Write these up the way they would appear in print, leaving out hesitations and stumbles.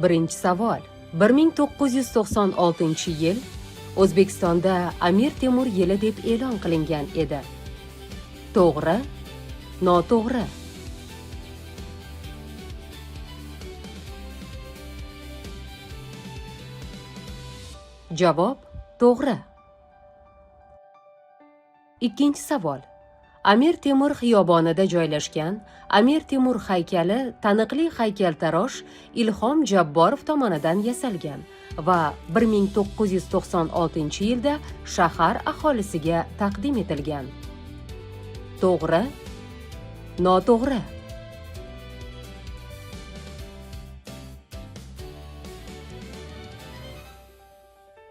Birinchi savol. 1996-yil O'zbekistonda Amir Temur yili deb e'lon qilingan edi. To'g'ri? Noto'g'ri? Javob to'g'ri. Ikkinchi savol. Amir Temur xiyobonida joylashgan Amir Temur haykali taniqli haykaltarosh Ilhom Jabborov tomonidan yasalgan va 1996-yilda shahar aholisiga taqdim etilgan. To'g'ri? Noto'g'ri?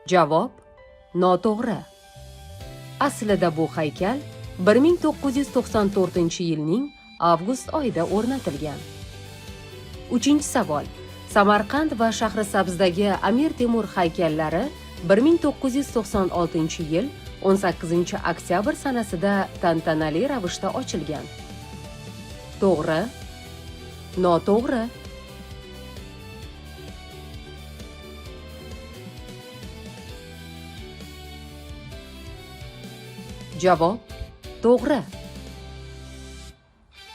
Javob noto'g'ri. Aslida bu haykal 1994-yilning avgust oyida o'rnatilgan. Uchinchi savol. Samarqand va Shahrisabzdagi Amir Temur haykallari 1996-yil 18 oktyabr sanasida tantanali ravishda ochilgan. To'g'ri? Noto'g'ri? Javob to'g'ri.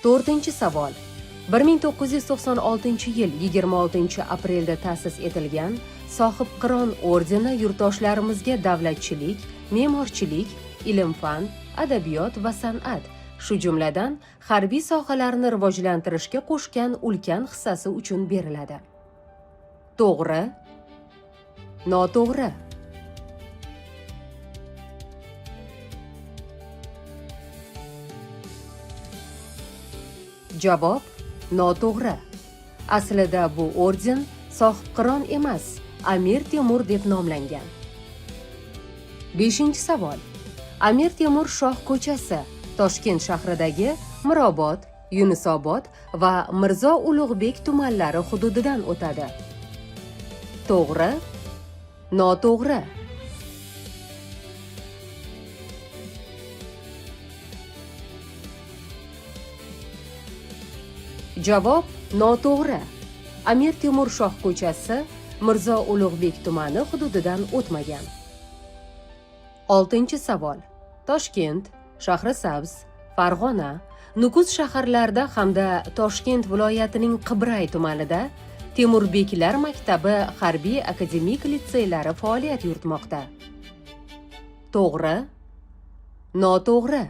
To'rtinchi savol. 1996-yil 26 aprelda ta'sis etilgan Sohibqiron ordeni yurtdoshlarimizga davlatchilik, me'morchilik, ilm-fan, adabiyot va san'at, shu jumladan harbiy sohalarni rivojlantirishga qo'shgan ulkan hissasi uchun beriladi. To'g'ri? Noto'g'ri? Javob noto'g'ri. Aslida bu orden Sohibqiron emas, Amir Temur deb nomlangan. Beshinchi savol. Amir Temur shoh ko'chasi Toshkent shahridagi Mirobod, Yunusobod va Mirzo Ulug'bek tumanlari hududidan o'tadi. To'g'ri? Noto'g'ri? Javob noto'g'ri. Amir Temur shoh ko'chasi Mirzo Ulug'bek tumani hududidan o'tmagan. Oltinchi savol. Toshkent, Shahrisabz, Farg'ona, Nukus shaharlarida hamda Toshkent viloyatining Qibray tumanida Temurbeklar maktabi harbiy akademik litseylari faoliyat yuritmoqda. To'g'ri? Noto'g'ri?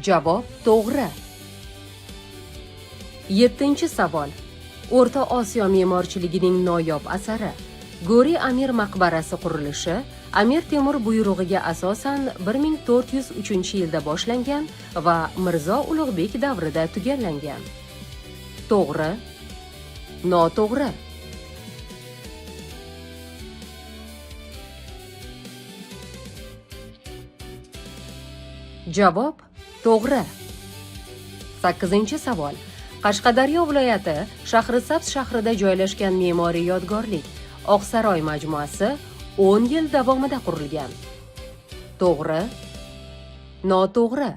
Javob to'g'ri. Yettinchi savol. O'rta Osiyo me'morchiligining noyob asari Go'ri Amir maqbarasi qurilishi Amir Temur buyrug'iga asosan 1403-yilda boshlangan va Mirzo Ulug'bek davrida tugallangan. To'g'ri? Noto'g'ri? Javob to'g'ri. Sakkizinchi savol. Qashqadaryo viloyati Shahrisabz shahrida joylashgan me'moriy yodgorlik Oqsaroy majmuasi 10 yil davomida qurilgan. To'g'ri? Noto'g'ri?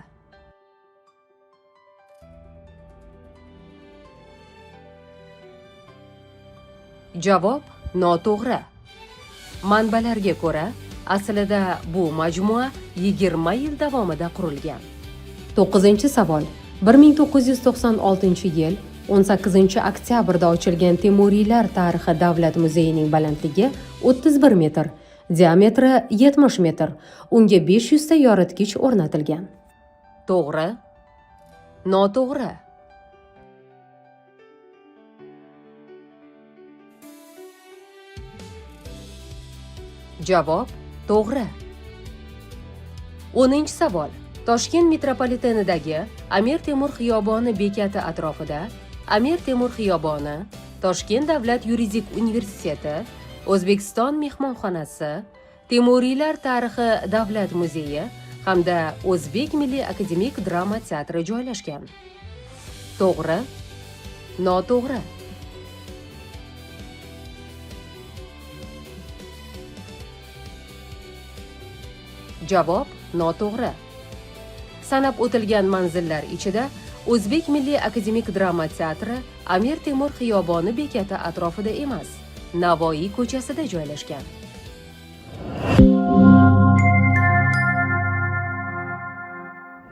Javob noto'g'ri. Manbalarga ko'ra, aslida bu majmua 20 yil davomida qurilgan. To'qqizinchi savol. 1996-yil 18 oktyabrda ochilgan Temuriylar tarixi davlat muzeyining balandligi 31 metr, diametri 70 metr. Unga 500 ta yoritgich o'rnatilgan. To'g'ri? Noto'g'ri? Javob to'g'ri. 10 savol. Toshkent metropolitenidagi Amir Temur xiyoboni bekati atrofida Amir Temur xiyoboni, Toshkent davlat yuridik universiteti, O'zbekiston mehmonxonasi, Temuriylar tarixi davlat muzeyi hamda O'zbek milliy akademik drama teatri joylashgan. To'g'ri? Noto'g'ri? Javob noto'g'ri. Sanab o'tilgan manzillar ichida O'zbek milliy akademik drama teatri Amir Temur xiyoboni bekati atrofida emas, Navoiy ko'chasida joylashgan.